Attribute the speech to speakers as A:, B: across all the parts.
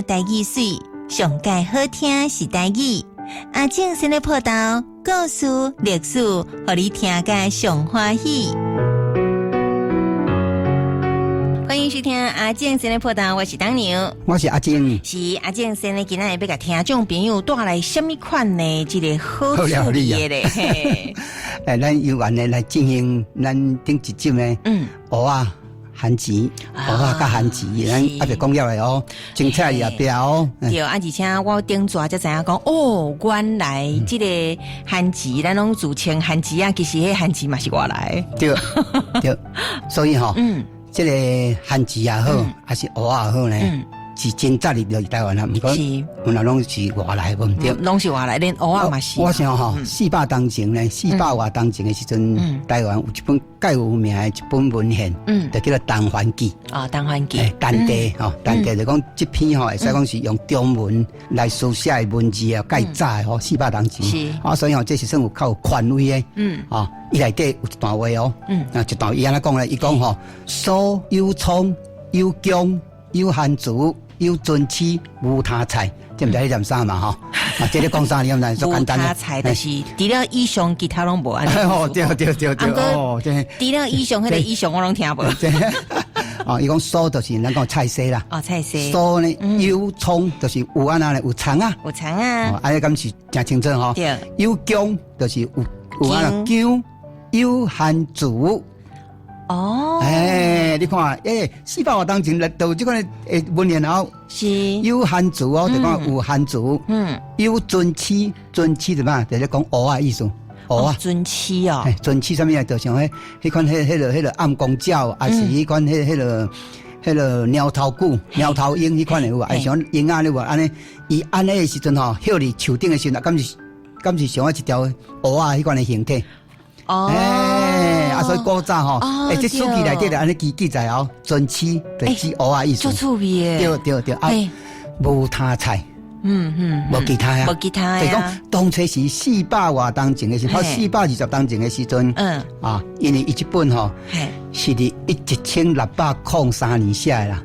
A: 仔台語媠，上蓋好聽是台語。阿正先咧報道故事、歷史，予你聽甲上歡喜。歡迎收聽阿正先咧報道，我是當娘，
B: 我是阿正，
A: 是阿正先咧，今仔日欲共聽眾朋友帶來啥物款的這个好趣味的咧？
B: 欸，咱有緣的來進行咱頂一集呢，蚵仔番薯，蚵仔佮番薯，咱猶未講了的哦，精彩也表哦。
A: 對，啊，而且我頂逝才知影講，哦，原來這个番薯，咱攏自稱番薯啊，其實彼番薯嘛是外來。
B: 對對，所以吼，這个番薯也好，還是蚵仔也好呢，是真早入來台灣啦，毋過原來攏是外來的，毋對？
A: 攏是外來，連蚵仔嘛是。
B: 我想吼，400冬前呢，400外冬前的時陣，台灣有一本蓋有名的一本文獻，就叫做《陳蕃記》。
A: 哦，《陳蕃記》。
B: 陳地吼，陳地就講這篇吼，會使講是用中文來書寫的文字啊，蓋早的吼，四百冬前。啊，所以吼，這是算有較有權威的。啊，伊內底有一段話哦。啊，一段伊按怎講咧？伊講吼，蘇有蔥，有薑，有番薯，有蓁絲，無他菜，這毋知你念啥嘛吼？啊，這咧講啥你毋知？足簡單。
A: 無他菜就是除了以上其他攏無按呢。
B: 哦，對對對對，哦，這
A: 除了以上彼个以上我攏聽無。
B: 哦，伊講蘇就是咱講菜踅啦。
A: 哦，菜踅。
B: 蘇呢有蔥就是有按怎咧？有蔥仔。
A: 有蔥仔。
B: 按呢敢是誠清楚吼？
A: 對。
B: 有薑就是有有按怎薑，有番薯。
A: 哦，
B: 欸，你看，欸，400外冬前來到這款的文獻後，有番薯哦，就講有番薯，有蓁絲，蓁絲就嘛，就是講蚵仔意思，蚵
A: 仔。蓁絲哦，
B: 蓁絲啥物啊？就像彼彼款彼彼个彼个暗光鳥，抑是彼款彼彼个彼个貓頭龜、貓頭鷹彼款的有無？抑是像鷹仔你無？按呢，伊按呢的時陣吼，歇佇樹頂的時陣，敢是像一條蚵仔彼款的形體？
A: 哦，
B: 欸，啊，所以古早吼，欸，這史記內底就按呢記記載哦，蓁絲就是指蚵仔意思。
A: 足趣味的。
B: 對對對，啊，無他菜，無其他啊，
A: 無其他
B: 就是講當初是四百外冬前的時候，420冬前的時陣，啊，因為伊這本吼，是佇1603年寫的啦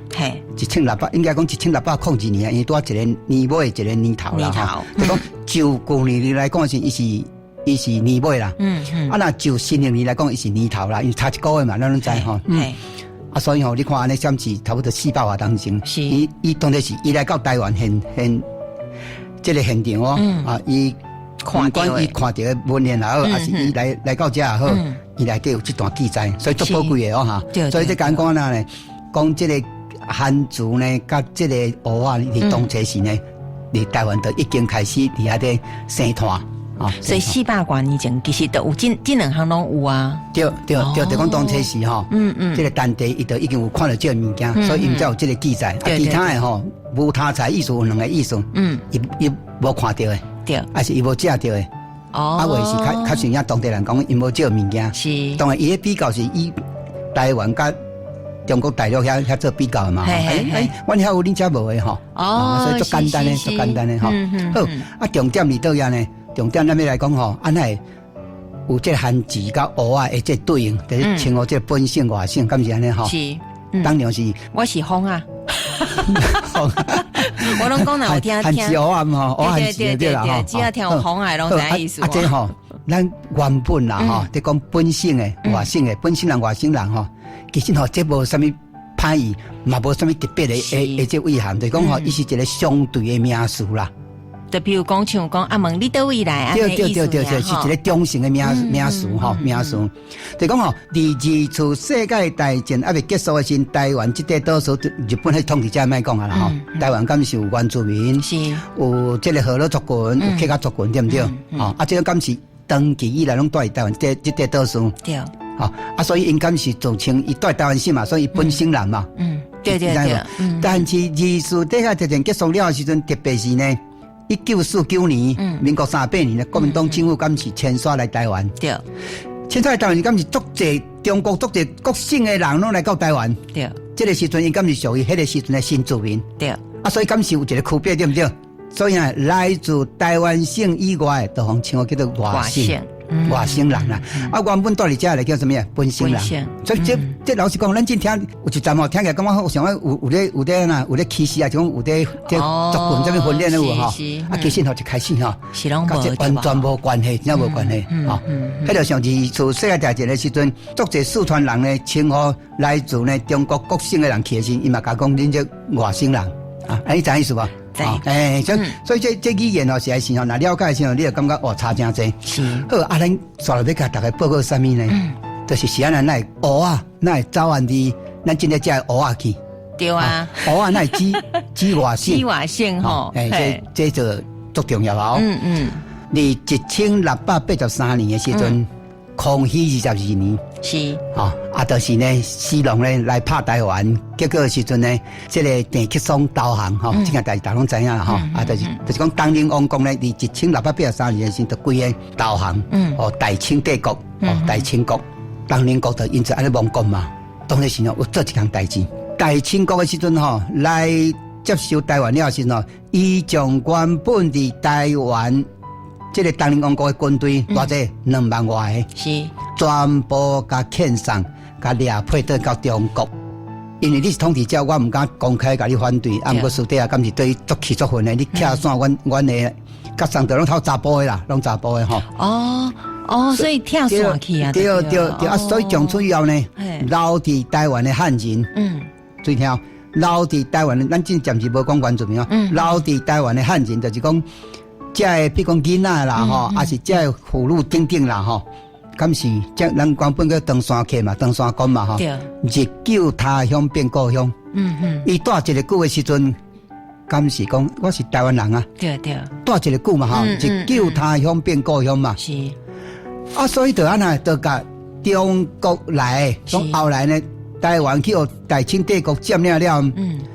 B: ，1600應該講1602年啊，因為拄仔一个年尾一个年頭啦，吼，就講就舊年來講是伊是。伊是年尾啦，啊，若就新曆年來講，伊是年頭啦，因為差一個月嘛，咱攏知吼。啊，所以吼，你看按呢，算是差不多四百外冬前。伊伊當初是伊來到台灣現現這个現場哦，啊，伊毋管伊看著的文獻也好，抑是伊來來到遮也好，伊內底有這段記載，所以足寶貴的哦哈。所以這講講哪呢？講這个番薯呢，佮這个蚵仔，佇當初時呢，佇台灣就已經開始佇遐咧生湠。
A: 所以四百多年前其實都有這這兩項攏有啊。
B: 對對對，就講當初時吼，這个陳地伊就已經有看著這个物件，所以𪜶才有這个記載。啊，其他的吼，無他菜意思有兩个意思，伊伊無看著的，抑是伊無食著的。
A: 哦，
B: 啊，或是較較像遐當地人講，𪜶無這个物件。當然，伊的比較是以台灣佮中國大陸遐遐做比較嘛。欸欸，阮遐有，恁遮無的吼。
A: 哦，
B: 所以足簡單的，足簡單的吼。好，啊，重點佇佗位呢？重點咱欲來講吼，按怎會有這个番薯佮蚵仔的這對應，就是稱呼這个本省外省，敢是按呢吼？
A: 是，
B: 當然是。
A: 我是風啊，我攏講若有聽
B: 番薯蚵仔吼，蚵番薯對啦吼。
A: 只要聽有風仔攏知影意思。
B: 啊，這吼，咱原本啦吼，咧講本省的、外省的，本省人、外省人吼，其實吼，這無啥物歹意，嘛無啥物特別的的的這意涵，就是講吼，伊是一个相對的名詞啦。
A: 就比如講，像講阿問你佗位來，
B: 對對對對對，是一个中性的名名詞吼，名詞。就講吼，佇二次世界大戰猶未結束的時陣，台灣這塊島嶼日本彼統治者莫講啊啦吼，台灣敢是有原住民，有這个河洛族群，有客家族群，對毋對？吼，啊，這個敢是長期以來攏住佇台灣這這塊島嶼。吼，啊，所以𪜶敢是自稱伊住台灣省嘛，所以伊本省人嘛。
A: 對對對。
B: 但是二次世界大戰結束了的時陣，特別是呢，1949年，民國38年，國民黨政府敢是遷徙來台灣？
A: 對，
B: 遷徙來台灣敢是足濟中國足濟各省的人攏來到台灣？
A: 對，
B: 這个時陣𪜶敢是屬於彼個時陣的新住民？
A: 對，
B: 啊，所以敢是有一個區別，對毋對？所以啊，來自台灣省以外的，就予稱呼叫做外省。外省人啦。啊，原本住佇遮來叫啥物啊？本省人。所以這老實講，咱真聽有一陣吼，聽起來感覺好像有咧哪有咧歧視啊，就講有咧這族群這物分裂的有吼。啊，其實吼一開始吼，佮這完全無關係，真無關係吼。彼就像二次世界大戰的時陣，足濟四川人呢，稱呼來自呢中國各省的人去的時，伊嘛共講恁這外省人啊，你知影意思無？欸，所以這語言哦，實在是吼，若了解的時候，你就感覺哦，差誠濟。好，啊，咱煞落欲共大家報告啥物呢？就是按怎，咱會烏仔，咱會走按佇咱這个遮烏仔去。
A: 對啊。
B: 烏仔，咱會指指外省。
A: 指外省吼。
B: 欸，這就足重要哦。佇1683年的時陣，康熙22年。吼，啊，就是呢，施琅呢來拍台灣，結果時陣呢，這个鄭克崧投降吼，這件代誌大家攏知影啦吼，啊，就是講東寧王國呢，佇1683年時，就規个投降，哦，大清帝國，哦，大清國，東寧國就因此按呢亡國嘛。當時時有做一項代誌，大清國的時陣吼，來接收台灣了時陣吼，伊將原本佇台灣這个東寧王國的軍隊偌濟2萬外个，全部共遣送，共掠配轉到中國。因為你是統治者，我毋敢公開共你反對，啊，毋過私底下敢是對你足氣足憤的，你拆散阮的，佮送著攏透查埔的啦，攏查埔的吼。
A: 哦哦，所以拆散去啊。
B: 對對對啊，所以從此以後呢，留佇台灣的漢人，注意聽，留佇台灣的，咱這暫時無講原住民哦，留佇台灣的漢人就是講，這个比如講囡仔啦吼，抑是這个婦女等等啦吼。敢是這咱原本叫登山客嘛，登山工嘛吼。日久他鄉變故鄉。伊蹛一个久的時陣，敢是講我是台灣人啊。
A: 對對。
B: 蹛一个久嘛吼，日久他鄉變故鄉嘛。啊，所以就按怎，就共中國來，從後來呢，台灣去予大清帝國佔領了。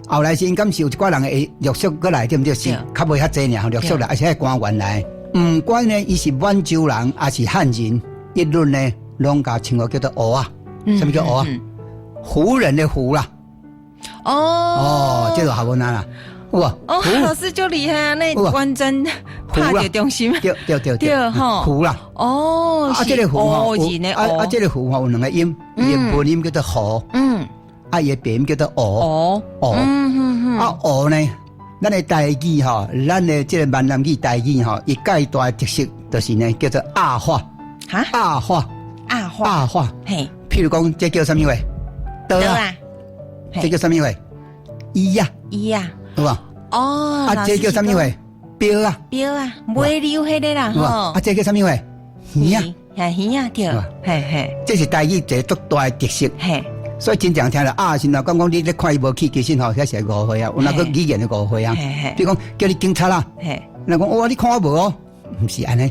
B: 後來時敢是有一寡人會陸續過來，對毋對？是較袂遐濟爾，陸續來，而且官員來。毋管呢，伊是滿洲人，抑是漢人。一律呢，攏共稱呼叫做烏仔，啥物叫烏仔？胡人的胡啦。
A: 哦
B: 哦，這個學問啊啦。哇！
A: 哦，老師就厲害，那完全拍著中心。
B: 對對對
A: 對吼。
B: 胡啦。
A: 哦。
B: 啊，這个胡吼，啊啊，這个胡吼有兩個音，伊的母音叫做胡。啊，伊的白音叫做烏。烏。啊，烏呢，咱的台語吼，咱的這个閩南語台語吼，伊蓋大的特色就是呢，叫做鴨話。
A: 哈？
B: 鴨話，
A: 鴨話，
B: 鴨話。
A: 嘿，
B: 譬如講，這叫啥物話？刀啊。這叫啥物話？椅仔。
A: 椅仔。
B: 有無？
A: 哦。
B: 啊，這叫啥物話？錶仔。
A: 錶仔，尾溜彼个啦，吼。
B: 啊，這叫啥物話？耳仔。
A: 嘿，耳仔對。嘿嘿。
B: 這是台語一个足大的特色。
A: 嘿。
B: 所以真正聽著鴨時陣，講講你咧看伊無去，其實吼，遐是誤會啊，有那個語言的誤會啊。比如講叫你警察啦。
A: 嘿。
B: 人講哇，你看我無哦？毋是按呢，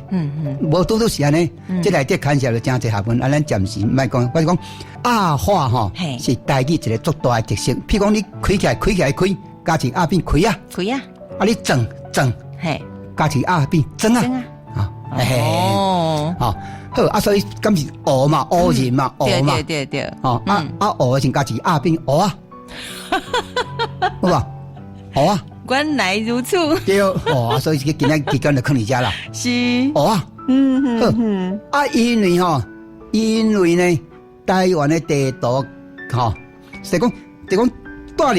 B: 無拄拄是按呢，這內底牽涉著誠濟學問，啊，咱暫時莫講，我是講鴨話吼，是台語一个足大的特色。譬如講你開起來，開起來開，加一鴨變開仔，
A: 開仔，
B: 啊你轉轉，加一鴨變轉仔，啊，
A: 哦，
B: 好，好啊，所以敢是烏嘛，烏人嘛，烏嘛，
A: 對對對，
B: 哦，啊啊烏的時加一鴨變烏仔，有無？烏仔。
A: 原來如此。
B: 對，哦，所以今仔期間就囥佇遮啦。
A: 是。
B: 烏仔。好。啊，因為吼，因為呢，台灣的地圖吼，是講，就講，蹛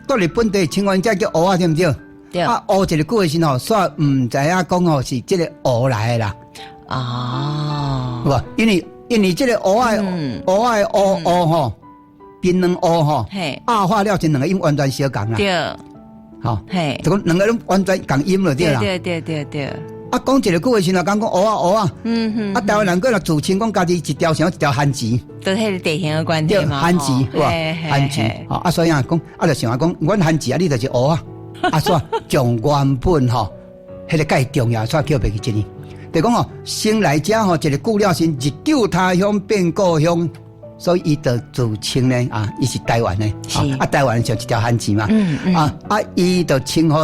B: 佇本地，清源遮叫烏仔，對毋對？
A: 對。
B: 啊，烏一个句的時吼，煞毋知影講吼是這个烏來的啦。
A: 哦。
B: 有無？因為這个烏仔，烏仔的烏烏吼，檳榔烏吼，鴨話了，這兩个音完全相仝啦。
A: 對。
B: 吼，就講兩个攏完全仝音就對啦。
A: 對對對對。
B: 啊，講一个句的時陣，講講烏仔烏仔。啊，台灣人閣若自稱講家己一條像一條番薯。
A: 都彼个地形的關係嘛。
B: 番薯，哇，番薯。啊，所以啊，講啊，就想啊，講阮番薯啊，你就是烏仔。啊，所以將原本吼，彼个蓋重要，煞叫袂記這呢。就講吼，先來遮吼，一个久了先日久他鄉變故鄉。所以伊就自稱呢，啊，伊是台灣的，啊，台灣像一條番薯嘛，啊啊，伊就稱呼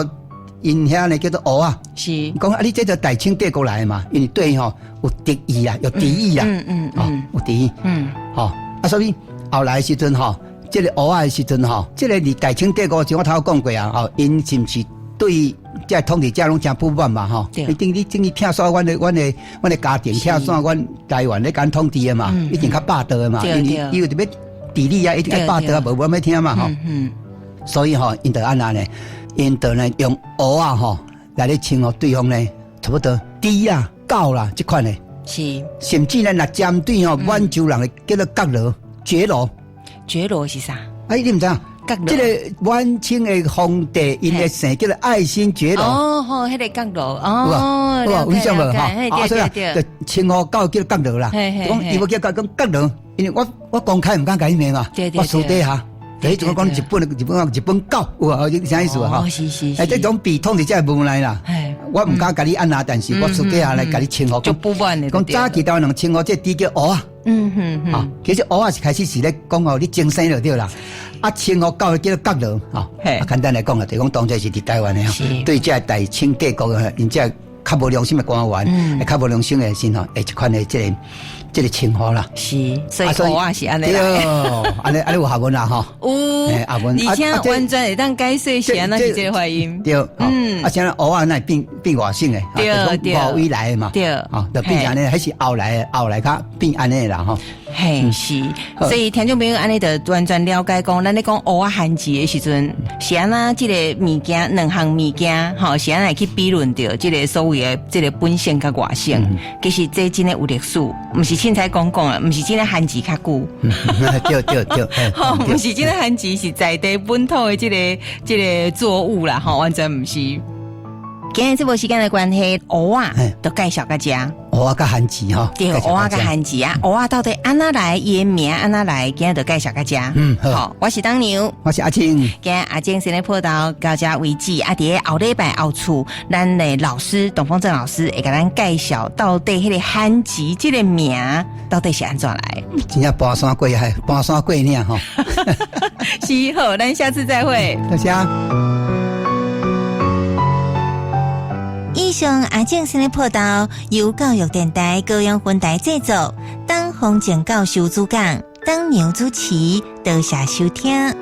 B: 𪜶遐呢叫做烏仔，講啊，你這就大清帝國來的嘛，因為對伊吼有敵意啊，有敵意啊，有敵意，吼，啊，所以後來的時陣吼，這个烏仔的時陣吼，這个佇大清帝國時我頭講過啊，吼，𪜶是毋是對這統治者攏誠不滿嘛吼，一定你等於拆散阮的家庭，拆散阮台灣咧共統治的嘛，一定較霸道的嘛，因為伊有著欲治理啊，一定愛霸道啊，無無欲聽嘛吼。所以吼，𪜶就按怎呢？𪜶就呢用芋仔吼來咧稱呼對方呢，差不多豬啊、狗啦這款的。甚至呢，若針對吼滿洲人的叫做覺羅、覺羅。
A: 覺羅是啥？
B: 哎，你毋知影？這個滿清的皇帝，𪜶的姓叫做愛新覺羅。
A: 哦吼，彼個覺羅哦，
B: 有印象無？吼，啊，所以就稱呼狗叫覺羅啦。講伊欲叫狗講覺羅，因為我公開毋敢共你罵嘛，我私底下。彼陣講日本狗，有啊，啥意思啊？
A: 哦，是是
B: 是。這種比統治者無奈啦。我毋敢共你按怎，但是我私底下來共你稱呼。
A: 就不滿的。
B: 講早期台灣人稱呼這豬叫芋仔。啊，其實芋仔是開始是咧講哦，你精生就對啦。啊，稱呼狗叫做覺羅，吼。啊，簡單來講啊，就講當初是佇台灣的吼，對這大清帝國的，𪜶這較無良心的官員，較無良心的時吼，會這款的這個稱呼啦。
A: 是，所以芋仔是按呢
B: 來。對，按呢按呢有學問啦，吼。
A: 有，而且完全會當解釋是按怎是這個發音。
B: 對，啊，像芋仔那變外省的，
A: 對對，
B: 外圍來的嘛。
A: 對，
B: 哦，就變成按呢，彼是後來後來較變按呢啦，吼。
A: 嘿，是，所以聽眾朋友按呢就完全了解講，咱咧講芋仔番薯的時陣，是按怎這個物件兩項物件，吼，是按怎去比論著這個所謂的這個本省佮外省，其實這真的有歷史，毋是凊彩講講的，毋是真的番薯較久。
B: 對對對，
A: 吼，毋是真的番薯是在地本土的這個作物啦，吼，完全毋是。今日節目時間的關係，芋仔就介紹到這。
B: 芋仔佮番薯吼，
A: 對，芋仔佮番薯啊，芋仔到底按怎來？伊的名按怎來？今日就介紹到這。好，我是當牛，
B: 我是阿青。
A: 今日阿青先咧報道到這為止，啊，佇後禮拜後厝，咱的老師董風正老師會共咱介紹到底彼個番薯這個名到底是按怎來？
B: 真正跋山過海，跋山過嶺吼。
A: 是好，咱下次再會。
B: 多謝。
A: 以上阿正先的報道由教育電臺高雄分臺製作，董風正教授主講，董娘主持，多謝收聽。